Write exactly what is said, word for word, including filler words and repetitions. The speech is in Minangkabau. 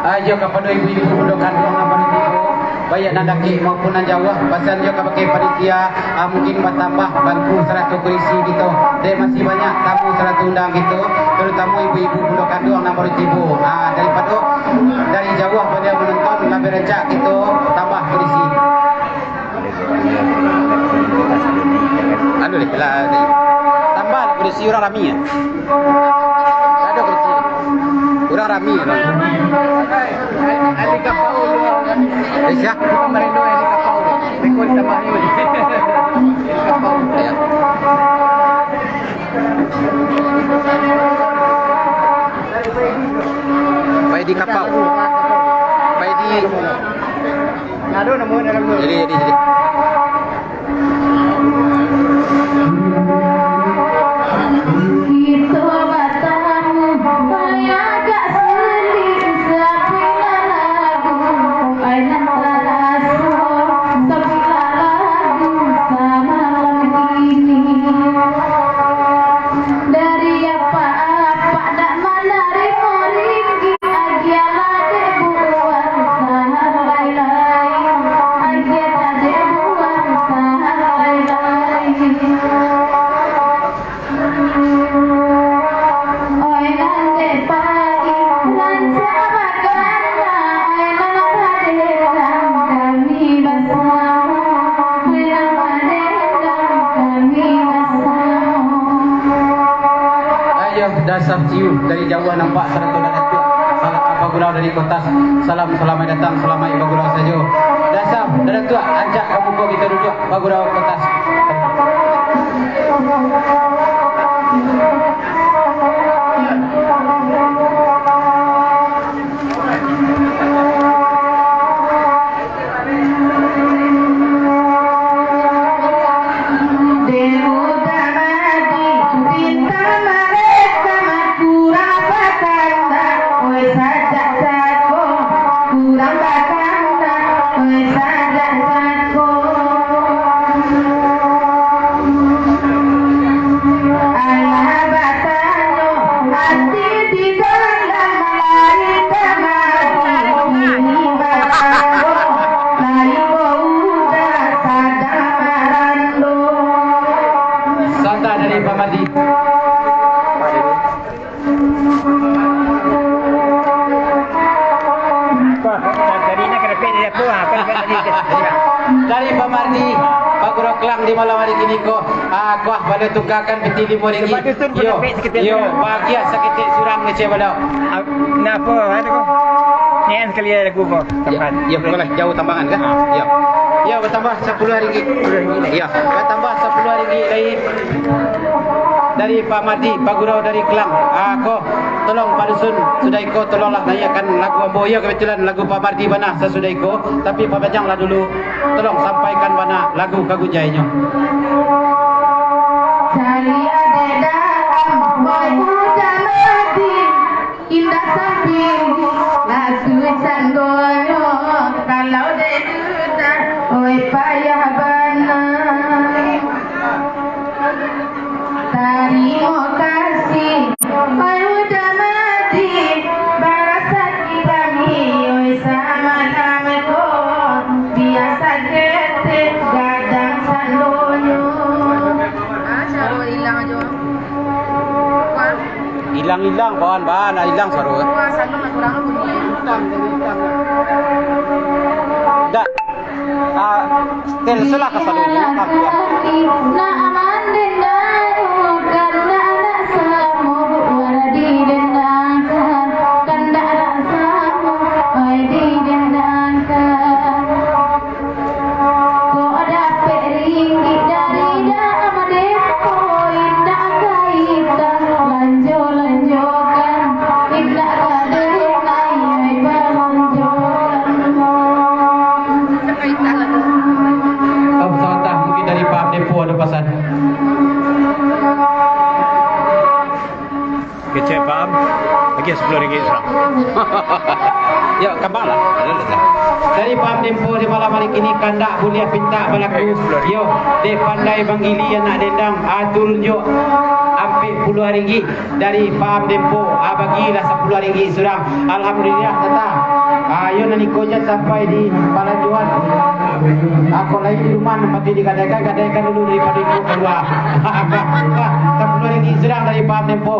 Ah, iyo, kapado ibu-ibu bundo kanduang nan baru tibo, baiak nan dakek maupun nan jauah, pasan jo kabake panitia, ah, mungkin batambah bangku sarato kurisi kito, dek masih banyak tamu sarato undang kito, tarutamo ibu-ibu bundo kanduang nan baru tibo. Ah, daripado dari jauah baliau manonton, labiah rancak kito tambah kurisi. Anu deh, lah, deh. Tambah lah kurisi, urang rami, ya. Ado kurisi. Urang rami, urang. Eh, sia? Ya. Pai di kapau. Pai di Jadi, jadi, jadi. Kito batamu, agak sulik sabilah lagu, ai nan taraso sabilah lagu samalam kini. Dari apak-apak dak manarimo ringgik, agiahlah dek buah sahalai-lai, agiahlah dek buah sahalai-lai. Oi nan dek pai, rancak bagana, oi nan padek kami basamo, oi nan padek kami basamo. Ayo, dasar ciu dari jauah nampak sarato dak datuak. Salam bagurau dari kotas. Salam salamaik datang, salamaik bagurau sajo. Dasar dak datuak, ancak ka muko kito duduak bagurau kotas. Alah batanyo ati di dalam, lai kamari ini barando, lai ko udah sadang marando. Santa dari Pamardi. Dari Pamardi, bagurau Klang di malam hari kini ko. Ah, kuah bala tukakan piti limo ringgit. Yo, yo, bahagia saketek surang ngecek bala. Ah, napa, ada ko? Nian sekali lagu ko. Ya, tempat. Ya, boleh jauh tambangan kan? Ah. Ya. Ya, bertambah sepuluh ringgit. Sepuluh ringgit lagi. Ya, bertambah sepuluh ringgit lagi. Dari Pak Mardi, Pak Gurau dari Klang. Ah, ko, tolong Pak Dusun, sudah iko tolonglah naiakkan lagu ambo. Ya, kebetulan lagu Pak Mardi bana sasudah iko, tapi Pak Bajang lah dulu. Tolong sampaikan bana lagu ka gunjainyo. Cari adek dalam, boy udah mati. Indak sampai lagu sanggonyo, kalau dek duda, oi payah bana. Tarimo kasih, oi udah mati, barasaki kami, oi samalam ko, biasa ketek gadang sanggonyo. Ah, caro ilang ajo. Wah. Ilang-ilang, bahan-bahan, ah, ilang suaro. Wah, sanu lah kurang bunyi. Dak. Ah, stel sulah ka sadonyo. Kecek Paham, bagi sapuluah ringgit surang. Yo, kambang lah. Dari Paham Dempo di malam hari kini, kandak buliah pintak balaku. Yo, dek pandai manggili anak dendang, ah, turun jo ampek puluah ringgit dari Paham Dempo, ah, bagilah sapuluah ringgit surang. Alhamdulillah, Tata. Ah, yo nan iko jan sampai di palanjuan. Ah, kok lain di rumah, nanti digadaikan, gadaikan dulu daripado iko kalua. Sapuluah ringgit surang dari Paham Dempo.